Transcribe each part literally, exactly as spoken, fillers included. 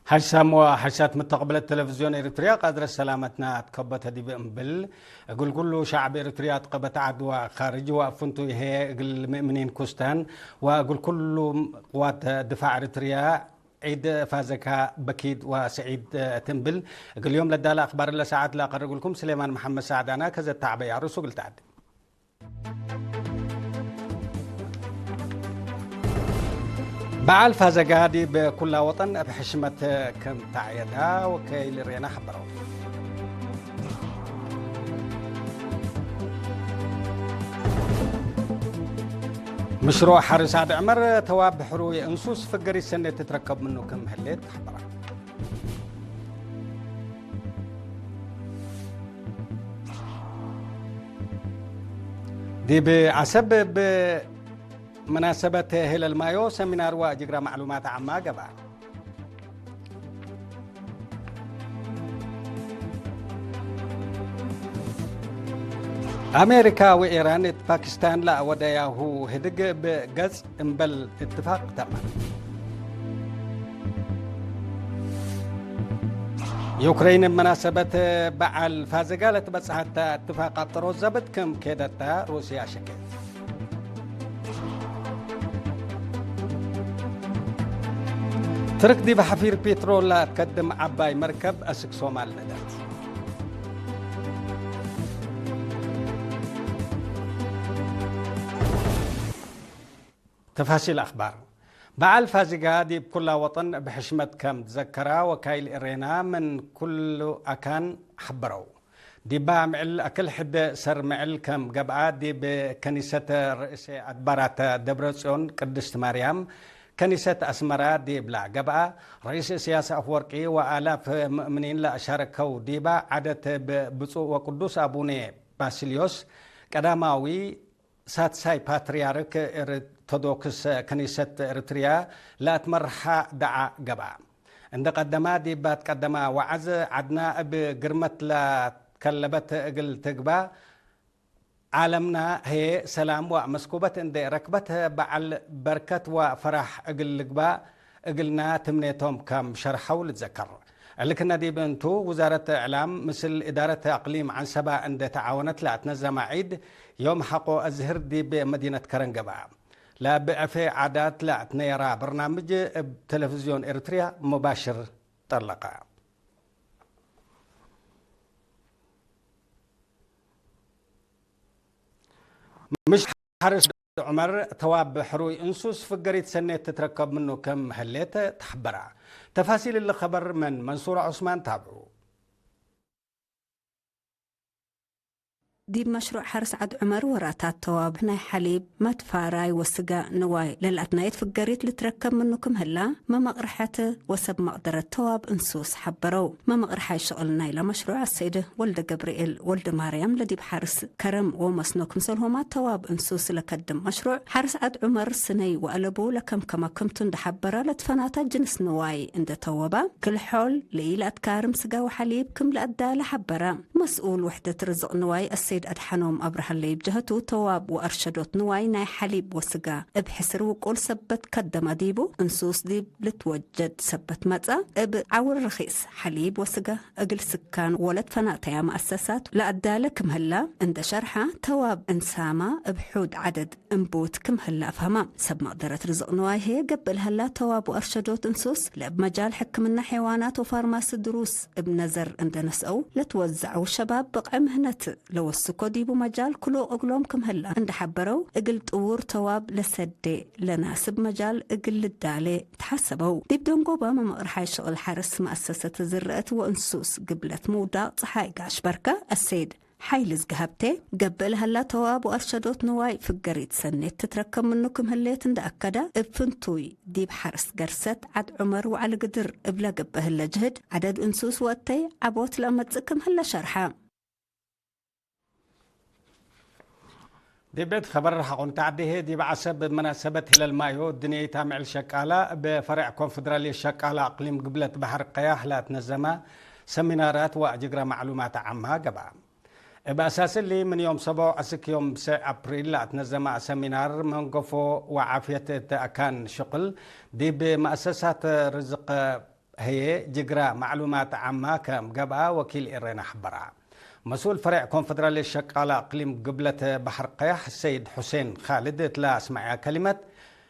ሐሳም ወሐሳት ምተቅብለት ተለቪዝዮን ኤሪትርያ፣ ቃድረት ሰላመትና አትከበተ ዲብ እምብል፣ እግል ኩሉ ሸዕብ ኤሪትርያ፣ አትቀበት ዐድ ወካርጅ ወአፍንቱ ይሄ እግል ምእምኒን ኩስታን ወእግል ኩሉም ቅዋት ድፋዕ ኤሪትርያ፣ ዒድ ፋዘካ በኪድ ወሰዒድ ትንብል። እግል ዮም ለዳለ አክባር ለሰዓት ለአቀርግልኩም ስሌማን መሐመድ ሳዕዳና ከዘ ተዐበየ አርሱ እግል ተዐድም። በዓል ፋዘጋ ዲብ ኩላ ወጠን እብ ሕሽመት ክም ተዐየዳ ወከይል ሬና ሐበረው። ምሽሮዕ ሐርስ ዐድ ዕመር ተዋብ ሕሩይ እንሱስ ፍገሪት ሰኔት ትትረከብ ምኑ ክም ህሌት ሐበራ። ዲብ ዐሰብ እብ መናሰበት ሄለል ማዮ ሰሚናር ወጅግራ ማዕሉማት ዓማ ገብአ። አሜሪካ ወኢራን እት ፓኪስታን ለአወደያሁ ህድግ እብ ገጽ እምበል እትፋቅ ተመ። ዩክረይን እብ መናሰበት በዓል ፋዘጋ ለትበጽሐተ እትፋቅ አብጠሮት ዘብጥ ክም ኬደተ ሩስያ ሸኬት። ትርክ ዲብ ሐፊር ፔትሮል ለአትከድም ዐባይ መርከብ አስክ ሶማል ነደት። ተፋሲል አክባር። በዓል ፋዚጋ ዲብ ኩላ ወጠን እብ ሕሽመት ከም ትዘከራ ወካይል እሬና ምን ኩሉ አካን ሐበረው። ዲባ ምዕል አክል ሕድ ሰር ምዕል ከም ገብአ፣ ዲብ ከኒሰት ርእሰ አድባራት ደብረ ጽዮን ቅድስት ማርያም ከኒሰት አስመራ ዲብላ ገብአ፣ ርኢስ እስያስ አፍወርቂ ወአላፍ ምእምኒን ለአሻረከው ዲባ ዐደት እብ ብጹእ ወቅዱስ አቡነ ባስልዮስ ቀዳማዊ ሳድሳይ ፓትርያርክ ኦርቶዶክስ ከኒሰት ኤሪትርያ ለአትመርሐ ደዓ ገብአ። እንዴ ቀደማ ዲብ አትቀደመ ወዐዝ ዐድና እብ ግርመት ለትከለበት እግል ትግባእ፣ ዓለምና ህዬ ሰላም ወመስኩበት እንዴ ረክበት በዐል በርከት ወፈራሕ እግል ልግባእ እግልና ትምኔቶም ከም ሸርሐው ልትዘከር። እሊ ክነ ዲብ እንቱ፣ ውዛረት እዕላም ምስል እዳረት አቅሊም ዐንሰበ እንዴ ተዓወነት ለአትነዘመ ዒድ ዮም ሐቆ አዝህር ዲብ መዲነት ከረን ገብአ። ለብዕፌ ዓዳት ለአትነየራ በርናምጅ እብ ቴሌቪዝዮን ኤሪትርያ ሙባሽር ጠለቀ። ምሽ ሐርስ ዑመር ተዋብ ሕሩይ እንሱስ ፍገሪት ሰኔት ትትረከብ ምኑ ክም ህሌት ተሐበረ። ተፋሲል እሊ ከበር ምን መንሱር ዑስማን ታብዑ። ዲብ መሽሩዕ ሐርስ ዐድ ዑመር ወራታት ተዋብ ናይ ሐሊብ፣ መትፋራይ ወስጋ ንዋይ ለልአትናየት ፍገሪት ልትረከብ ምኑ ክም ህላ፣ መመቅርሐት ወሰብ መቅደረት ተዋብ እንሱስ ሐበረው። መመቅርሓይ ሽቅል ናይለ መሽሩዕ አሰይድ ወልደ ገብርኤል ወልደ ማርያም ለዲብ ሐርስ ከረም ወመስኖ ክምሰልሆማ ተዋብ እንሱስ ለከድም መሽሩዕ ሐርስ ዐድ ዑመር ስነይ ወአለቡ ለከምከመ ክምቱ እንደ ሐበረ፣ ለትፈናተ ጅንስ ንዋይ እንደ ተወበ፣ ክል-ሖል ለኢለአትካርም ስጋ ወሐሊብ ክም ለአዳለ ሐበረ። መስኡል ውሕደት ርዝቅ ንዋይ አሰይድ አድሐኖም አብርሃ ለይብ ጀሀቱ፣ ተዋብ ወአርሸዶት ንዋይ ናይ ሐሊብ ወስጋ እብ ሕስር ውቁል ሰበት ከደመ ዲቡ፣ እንሱስ ዲብ ልትወጀድ ሰበት መጽአ፣ እብ ዐውር ረኺስ ሐሊብ ወስጋ እግል ስካን ወለትፈናተያ መአሰሳት ለአዳለ ክም ህላ እንደ ሸርሐ፣ ተዋብ እንሳማ እብ ሑድ ዐደድ እንቡት ክም ህላ አፍሀማ። ሰብ መቅደረት ርዝቅ ንዋይ ህዬ ገብእ ለሀላ ተዋብ ወአርሸዶት እንሱስ ለእብ መጃል ሕክምና ሐይዋናት ወፋርማሲ ድሩስ እብ ነዘር እንደ ነስአው፣ ለትወዘዐው ሸባብ ብቅዕ ምህነት ለወስኮ ዲቡ መጃል ክሉቅ እግሎም ክም ህላ እንደ ሐበረው፣ እግል ጥዉር ተዋብ ለሰዴ ለናስብ መጃል እግል ልዳሌ ተሐሰበው። ዲብ ደንጎበ መመቅርሓይ ሽቅል ሐርስ መአሰሰት ዝርአት ወእንሱስ ግብለት ምውዳቅ ጸሓይ ጋሽ በርከ አሰይድ ሐይልዝጊ ሀብቴ፣ ገብእ ለሀላ ተዋብ ወአርሸዶት ንዋይ ፍገሪት ሰኔት ትትረከብ ምኑ ክም ህሌት እንደ አከደ፣ እብ ፍንቱይ ዲብ ሐርስ ገርሰት ዐድ ዑመር ወዐሊ ግድር እብለ ገብእ ህለ ጅህድ፣ ዐደድ እንሱስ ወእተይ ዐቦት ለአመጽእ ክም ህለ ሸርሐ። ዲብ ቤት ከበር ሐቆን ተዐዴ ህዬ፣ ዲብ ዐሰብ እብ መናሰበት ሂለል ማዮ እድንየይት አምዕል ሸቃላ፣ እብ ፈሬዕ ኮንፈደራልየት ሸቃላ አቅሊም ግብለት በሐር ቀያሕ ለአትነዘመ ሰሚናራት ወአጅግረ መዕሉማት ዓማ ገብአ። እብ አሳስ እሊ፣ ምን ዮም ሰቦዕ አስክ ዮም ብሰዕ አፕሪል ለአትነዘመ ሰሚናር መንገፎ ወዓፍየት እት አካን ሽቅል ዲብ መአሰሳት ርዝቅ ህዬ ጅግረ ማዕሉማት ዓማ ከም ገብአ ወኪል ኤረና ሐበራ። መስኡል ፈሬዕ ኮንፈደራልየት ሸቃለ አቅሊም ግብለት በሐር ቀያሕ ሰይድ ሑሴን ካልድ እትለ አስመዐ ከሊመት፣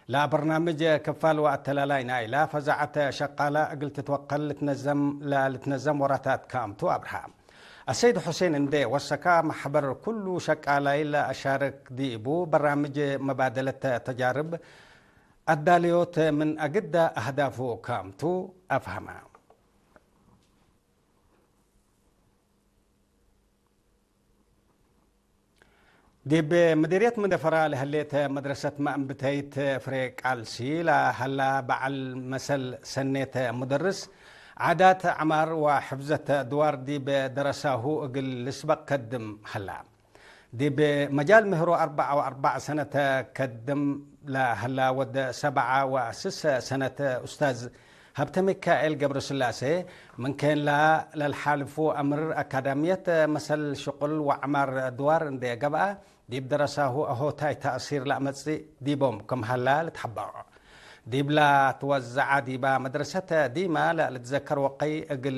ለበርናምጅ ክፋል ወአተላላይ ናይለ ፈዛዐት ሸቃለ እግል ትትወቀል ልትነዘም ለልትነዘም ወራታት ክምቱ አብርሀ። አሰይድ ሑሴን እንዴ ወሰከ፣ መሕበር ኩሉ ሸቃላይ ለአሻርክ ዲቡ በራምጅ መባደለት ተጃርብ አዳልዮት ምን አግደ አህዳፉ ክምቱ አፍሀመ። ዲብ ምዲርየት መንደፈራ ለህሌት መድረሰት መአንብተይት ፍሬ ቃልሲ ለሀላ በዐል መሰል ሰኔት ሙደርስ ዓዳት፣ ዐማር ወሕፍዘት ድዋር ዲብ ደረሳሁ እግል ልስበቅ ከድም ሀላ። ዲብ መጃል ምህሮ አርበዕ ወአርበዕ ሰነት ከድም ለሀላ ወድ ሰብዐ ወስስ ሰነት ኡስታዝ ሀብተ ሚካኤል ገብረስላሴ፣ ምን ኬንላ ለልሓልፉ አምር አካዳምየት መሰል ሽቁል ወዐማር ድዋር እንዴ ገብአ፣ ዲብ ደረሳሁ አሆታይ ተእሲር ለአመጽእ ዲቦም ክም ሀላ ልትሐበሮ። ዲብላ ትወዘዐ ዲባ መድረሰት ዲማ ለልትዘከር ወቀይ እግል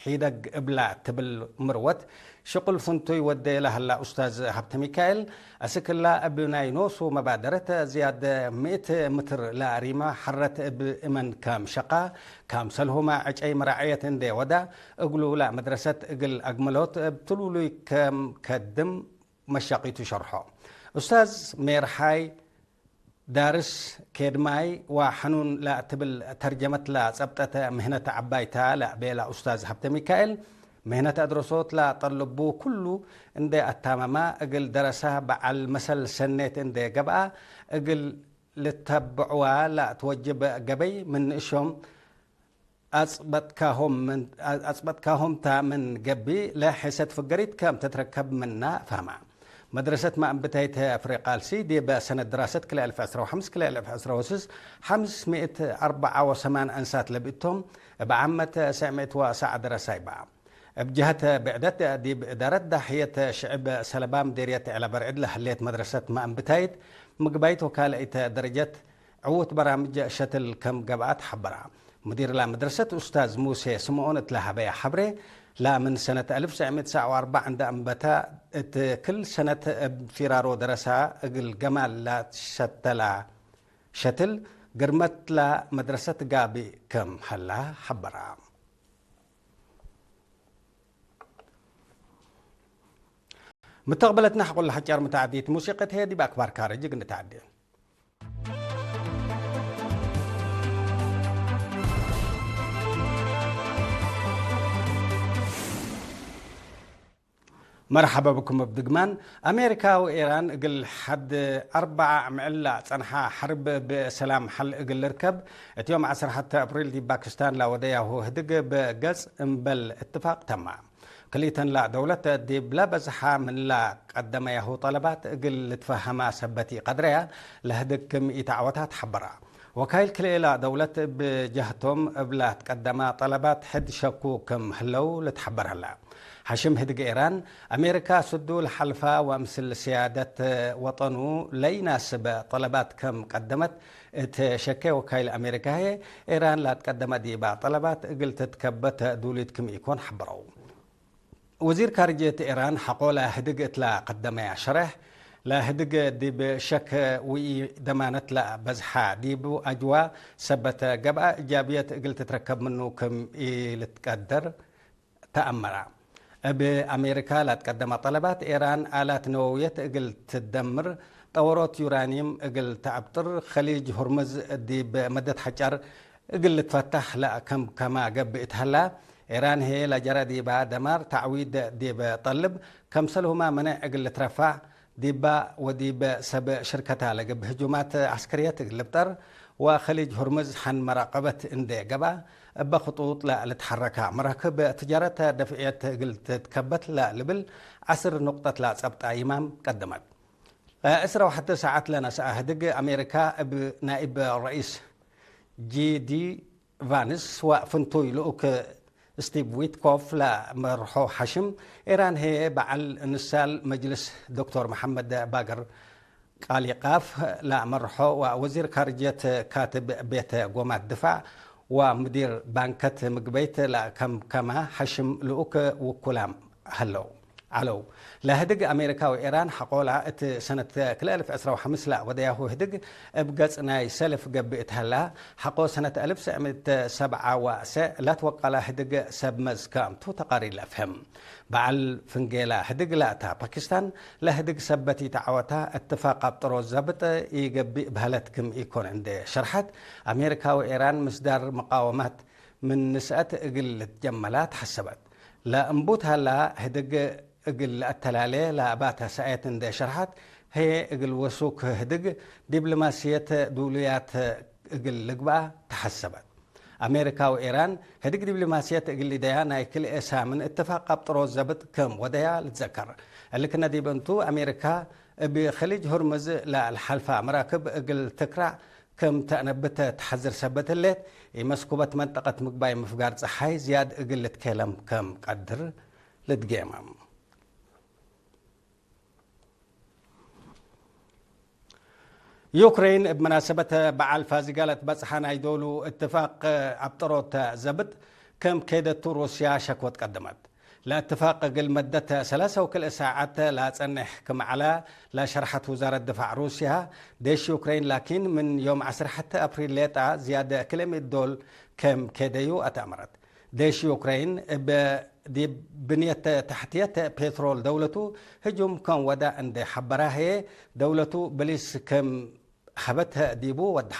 ሒደግ እብላ ትብል ምርወት ሽቁል ፍንቱይ ወዴ ለሀላ ኡስታዝ ሀብተ ሚካኤል፣ አስክላ እብ ናይ ኖሱ መባደረት ዝያድ ምእት ምትር ለአሪመ ሐረት እብ እመን ከም ሸቃ፣ ካምሰልሁመ ዕጨይ መራዕየት እንዴ ወዳ እግሉ ለመድረሰት እግል አግመሎት እብ ትሉሉይ ከም ከድም መሻቂቱ ሸርሖ። ኡስታዝ ሜርሓይ ዳርስ ኬድማይ ወሐኑን ለትብል ተርጀመት ለጸብጠተ ምህነት ዐባይታ ለቤላ ኡስታዝ ሀብተ ሚካኤል፣ ምህነት አድረሶት ለጠልቡ ኩሉ እንዴ አታመማ፣ እግል ደረሳ በዐል መሰል ሰኔት እንዴ ገብአ፣ እግል ልተብዕዋ ለትወጅብ ገበይ ምን ንእሾም አጽበጥካሆም ምን፣ አጽበጥካሆም ታ ምን ገብእ፣ ለሔሰት ፍገሪት ከም ትትረከብ ምና ፈህማ። መድረሰት መአንብታይት ፍሬ ቃልሲ፣ ዲብ ሰነት ድራሰት ክልኤ አልፍ ዕስራ ወሐምስ ክልኤ አልፍ ዕስራ ወስስ፣ ሐምስ ምእት አርበዓ ወሰማን አንሳት ለብእቶም፣ እብ ዓመት ሰዕ ምእት ወሰዕ ደረሳይ በ። እብ ጀሀት ብዕደት፣ ዲብ እዳረት ዳሕየት ሽዕብ ሰለባ ምዴርየት ዔላ በርዕድ ለህሌት መድረሰት መአንብታይት፣ ምግባይት ወካልአይት ደረጀት፣ ዕዉት በራምጅ ሸትል ከም ገብአት ሐበራ። ሙዲር ለመድረሰት ኡስታዝ ሙሴ ስምኦን እት ለሀበየ ሐብሬ፣ ለምን ሰነት አልፍ ሰዕ ምእት ሰዕ ወአርበዕ እንደ አንበተ፣ እት ክል ሰነት እብ ፊራሮ ደረሳ እግል ገማል ለትሸተላ ሸትል ግርመት ለመድረሰት ጋብእ ከም ሀላ ሐበራ። ምተቅበለትና ሐቆለ ሐጫር መተዓዲት ሙሲቀት ህዬ ዲብ አክባር ካርጅ እግል ንተዓዴ። መርሐበ ብኩም እብ ድግማን። አሜሪካ ወኢራን እግል ሐድ አርበዓ ምዕል ለጸንሐ ሐርብ እብ ሰላም ሐል እግል ልርከብ፣ እት ዮም ዐስር ሐተ አፕሪል ዲብ ፓኪስታን ለወደያሁ ህድግ እብ ገጽ እምበል እትፋቅ ተማ። ክልኢተን ለደውለት ዲብ ለበዝሐ ምን ለቀደመያሁ ጠለባት እግል ልትፈሀማ ሰበት ኢቀድረያ፣ ለህድግ ክም ኢተዐወታ ተሐበራ። ወካይል ክልኤ ለደውለት እብ ጀህቶም እብ ለትቀደመ ጠለባት ሕድ ሸኩ ክም ህለው ልትሐበር ህለ። ሐሽም ህድግ ኤራን፣ አሜሪካ ስዱ ለሐልፋ ወምስል ስያደት ወጠኑ ለይናስብ ጠለባት ከም ቀደመት እት ሸኬ ወካይል አሜሪካ ህዬ፣ ኤራን ለትቀደመ ዲባ ጠለባት እግል ትትከበት ዱሊት ክም ኢኮን ሐበረው። ወዚር ካርጅየት ኤራን ሐቆለ ህድግ እት ለቀደመያ ሸሬሕ፣ ለህድግ ዲብ ሸክ ወኢደማነት ለበዝሐ ዲብ አጅዋ ሰበት ገብአ እጃብየት እግል ትትረከብ ምኑ ክም ኢልትቀደር ተአመረ። እብ አሜሪካ ለትቀደመ ጠለባት፣ ኤራን አላት ነወውየት እግል ትደምር፣ ጠወሮት ዩራኒም እግል ተአብጥር፣ ከሊጅ ሁርምዝ ዲብ መደት ሐጫር እግል ልትፈታሕ ለአከምከማ ገብእ እት ሀላ፣ ኤራን ህዬ ለጀረ ዲበ ደማር ተዕዊድ ዲብ ጠልብ፣ ከምሰልሁመ መኔዕ እግል ልትረፋዕ፣ ዲባ ወዲብ ሰብ ሽርከታ ለገብእ ህጁማት ዐስከርየት እግል ልብጠር፣ ወከሊጅ ሁርምዝ ሐን መራቀበት እንዴ ገብአ፣ እበ ክጡጥ ለልትሐረካ መራክብ ትጃረት ደፍዕየት እግል ትትከበት ለልብል ዐስር ኑቅጠት ለጸብጣ ይማም ቀደመት። ዕስራ ወሐተ ሰዓት ለነስአ ህድግ አሜሪካ እብ ናኢብ ረኢስ ጂ ዲ ቫንስ ወፍንቱይ ልኡክ ስቲቭ ዊትኮፍ ለመርሖ ሐሽም፣ ኤራን ህዬ በዐል ንሳል መጅልስ ዶክቶር መሐመድ ባገር ቃሊቃፍ ለመርሖ ወወዚር ካርጅየት ካትብ ቤት ጎማት ድፋዕ ወምዲር ባንከት ምግበይት ለከምከመ ሐሽም ልኡክ ውኩላም ሀለው ዐለው። ለህድግ አሜሪካ ወኢራን ሐቆላ እት ሰነት ክልኤ አልፍ ዕስራ ወሐምስ ለወደያሁ ህድግ እብ ገጽ ናይ ሰልፍ ገብእ እት ሀላ፣ ሐቆ ሰነት አልፍ ሰዕ ምእት ሰብዓ ወሰዕ ለትወቀለ ህድግ ሰብ መዝ ከአምቱ ተቃሪር ለአፍህም። በዐል ፍንጌላ ህድግ ለአታ ፓኪስታን፣ ለህድግ ሰበት ኢተዐወታ እትፋቅ አብጥሮ ዘብጥ ኢገብእ በህለት ክም ኢኮን እንዴ ሸርሐት፣ አሜሪካ ወኢራን ምስዳር መቃወማት ምን ንስአት እግል ልትጀመላ ተሐሰበት። ለእንቡት ሀላ ህድግ እግል ለአተላሌ ለአባተ ሰአየት እንዴ ሸርሐት፣ ህዬ እግል ወሱክ ህድግ ዲብሎማስየት ዱሉያት እግል ልግበአ ተሐሰበት። አሜሪካ ወኢራን ህድግ ዲብሎማስየት እግል ሊደያ ናይ ክልኤ ሳምን እትፋቅ አብጥሮ ዘብጥ ክም ወደያ ልትዘከር። እሊ ክነ ዲብ እንቱ፣ አሜሪካ እብ ከሊጅ ሆርሙዝ ለአልሐልፋ መራክብ እግል ትክራዕ ክም ተአነብት ተሐዝር ሰበት ህሌት፣ ኢመስኩበት መንጠቀት ምግባይ ምፍጋር ጸሓይ ዝያድ እግል ልትኬለም ክም ቀድር ልትጌመም። ዩክሬን እብ መናሰበት በዓል ፋዚጋ ለትበጽሐ ናይ ዶሉ እትፋቅ አብጠሮት ዘብጥ ክም ኬደቱ ሩስያ ሸክወት ቀደመት። ለእትፋቅ እግል መደት ሰላሳ ወክልኤ ሳዐት ለአጸንሕ ክም ዐለ ለሸርሐት ውዛረት ድፋዕ ሩስያ፣ ዴሽ ዩክሬን ላኪን ምን ዮም ዐስር ሐቴ አፕሪል ሌጣ ዝያደ ክልኤ ምእት ዶል ክም ኬደዩ አትአመረት። ዴሽ ዩክሬን እብ ዲብ ብንየት ተሕትየት ፔትሮል ደውለቱ ህጁም ከም ወደ እንዴ ሐበራ ህዬ፣ ደውለቱ በሊስ ክም ሀበት ዲቡ ወድሐ።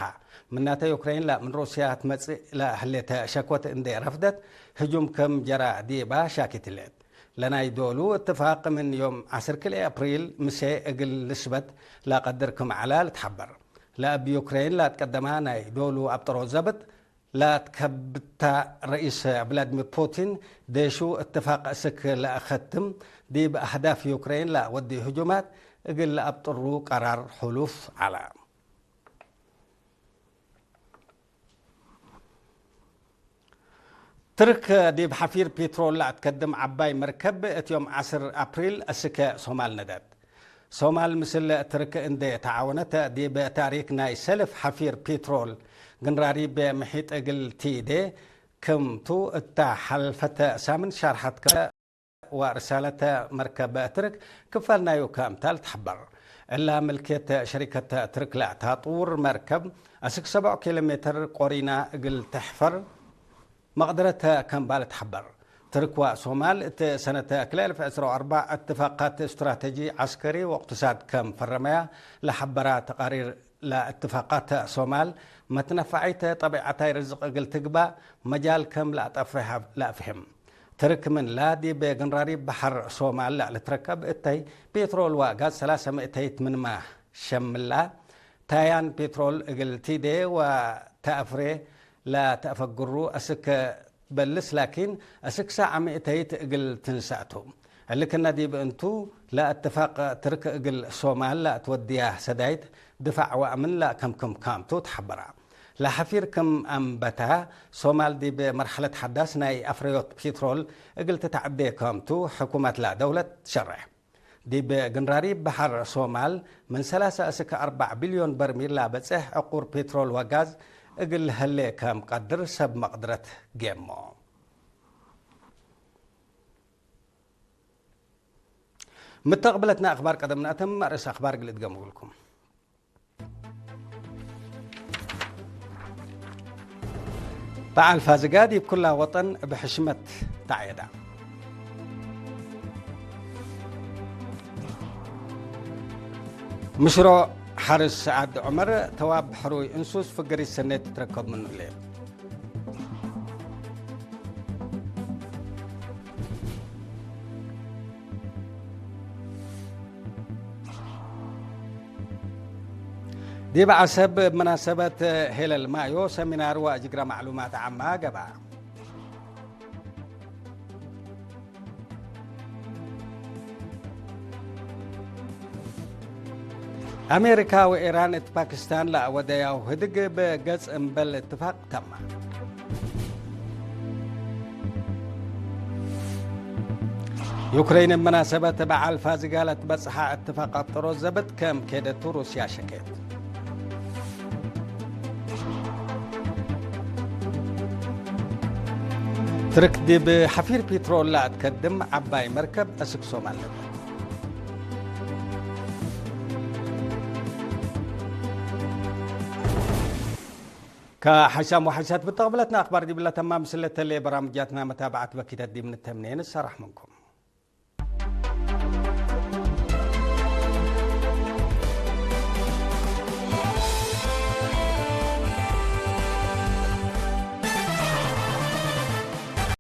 ምናተ ዩክሬን ለምን ሩስያ ትመጽእ ለህሌተ ሸክወት እንዴ ረፍደት፣ ህጁም ክም ጀራ ዲባ ሻኪት ህሌት። ለናይ ዶሉ እትፋቅ ምን ዮም ዐስር ክልኤ አፕሪል ምሴ እግል ልስበት ለቀድር ክም ዐለ ልትሐበር። ለእብ ዩክሬን ለአትቀደማ ናይ ዶሉ አብጠሮ ዘብጥ፣ ለትከብታ ረኢስ ቭላድሚር ፑቲን፣ ዴሹ እትፋቅ እስክ ለአከትም፣ ዲብ አህዳፍ ዩክሬን ለወድዩ ህጁማት እግል ለአብጥሩ ቀራር ሕሉፍ ዐለ። ትርክ ዲብ ሐፊር ፒትሮል ለአትከድም ዐባይ መርከብ እት ዮም ዐስር አፕሪል እስከ ሶማል ነደት። ሶማል ምስል ትርክ እንዴ ተዓወነት፣ ዲብ ታሪክ ናይ ሰልፍ ሐፊር ፒትሮል ግንራሪብ ምሒጥ እግል ቲዴ ክምቱ እታ ሐልፈተ ሳምን ሻርሐት ከ ወርሳለተ መርከብ ትርክ ክፋል ናዩ ከምታ ልትሐበር። እላ ምልክየት ሸሪከት ትርክ ለታጥውር መርከብ አስክ ሰብዑ ኪሎ ሜትር ቆሪና እግል ተሕፈር መቅደረተ ከምባል ተሐበር። ትርክ ወሶማል እት ሰነት ክልኤ አልፍ ዕስራ ወአርበዕ እትፋቃት እስትራተጂ ዐስከሪ ወእቅትሳድ ከም ፈረመያ ለሐበራ ተቃሪር ለእትፋቃት ሶማል፣ መትነፈዒት ጠቢዐታይ ርዝቅ እግል ትግባእ መጃል ከም ለአጠፍሕ ለአፍህም። ትርክ ምንላ ዲብ ግንራሪብ በሐር ሶማል ለልትረከብ እተይ ፔትሮል ወጋዝ ሰላሰ ምእተይት ምንመ ሸምላ፣ ታያን ፔትሮል እግል ቲዴ ወተአፍሬ ለተአፈግሩ አስክ በልስ ላኪን፣ አስክ ሳዕ ምእተይት እግል ትንሰእቱ። እሊ ክነ ዲብ እንቱ፣ ለእትፋቅ ትርክ እግል ሶማል ለአትወድያ ሰዳይት ድፋዕ ወአምን ለአከምክም ካምቱ ተሐበራ። ለሐፊር ክም አንበታ፣ ሶማል ዲብ መርሐለት ሐዳስ ናይ አፍረዮት ፒትሮል እግል ትትዐዴ ካምቱ ሕኩመት ለደውለት ትሸሬሕ። ዲብ ግንራሪብ በሐር ሶማል ምን ሰላሰ እስክ አርበዕ ቢልዮን በርሚል ለበጽሕ ዕቁር ፔትሮል ወጋዝ እግል ህሌ ከም ቀድር ሰብ መቅድረት ጌሞ። ምተቅብለትና አክባር ቀደም ነአተም፣ አርእስ አክባር እግል እድገም እግልኩም። በዓል ፋዝጋ ዲብ ኩላ ወጠን እብ ሕሽመት ተዐየዳ። ምሽሮዕ ሐርስ ሰዓድ ዑመር፣ ተዋብ ሕሩይ እንሱስ ፍግሪት ሰኔት ትትረከብ ምኑ ህሌት። ዲብ ዐሰብ እብ መናሰበት ሄለል ማዮ ሰሚናር ወጅግረ ማዕሉማት ዓማ ገብአ። አሜሪካ ወኢራን እት ፓኪስታን ለአወደያሁ ህድግ እብ ገጽ እምበል እትፋቅ ተመ። ዩክሬን እብ መናሰበት በዓል ፋዝጋ ለትበጽሐ እትፋቅ አብጠሮት ዘብጥ ከም ኬደቱ ሩስያ ሸኬት። ትርክ ዲብ ሐፊር ፒትሮል ለአትከድም ዐባይ መርከብ አስክ ሶማል ለብለት። ከሐሻም ወሐሻት ብተቅብለትና አክባር ዲብለ ተማም፣ ምስለ ተሌ በራምጃትና መታብዐት በኪተት ዲብ ንተምኔ ንሰራሕ ምንኩም።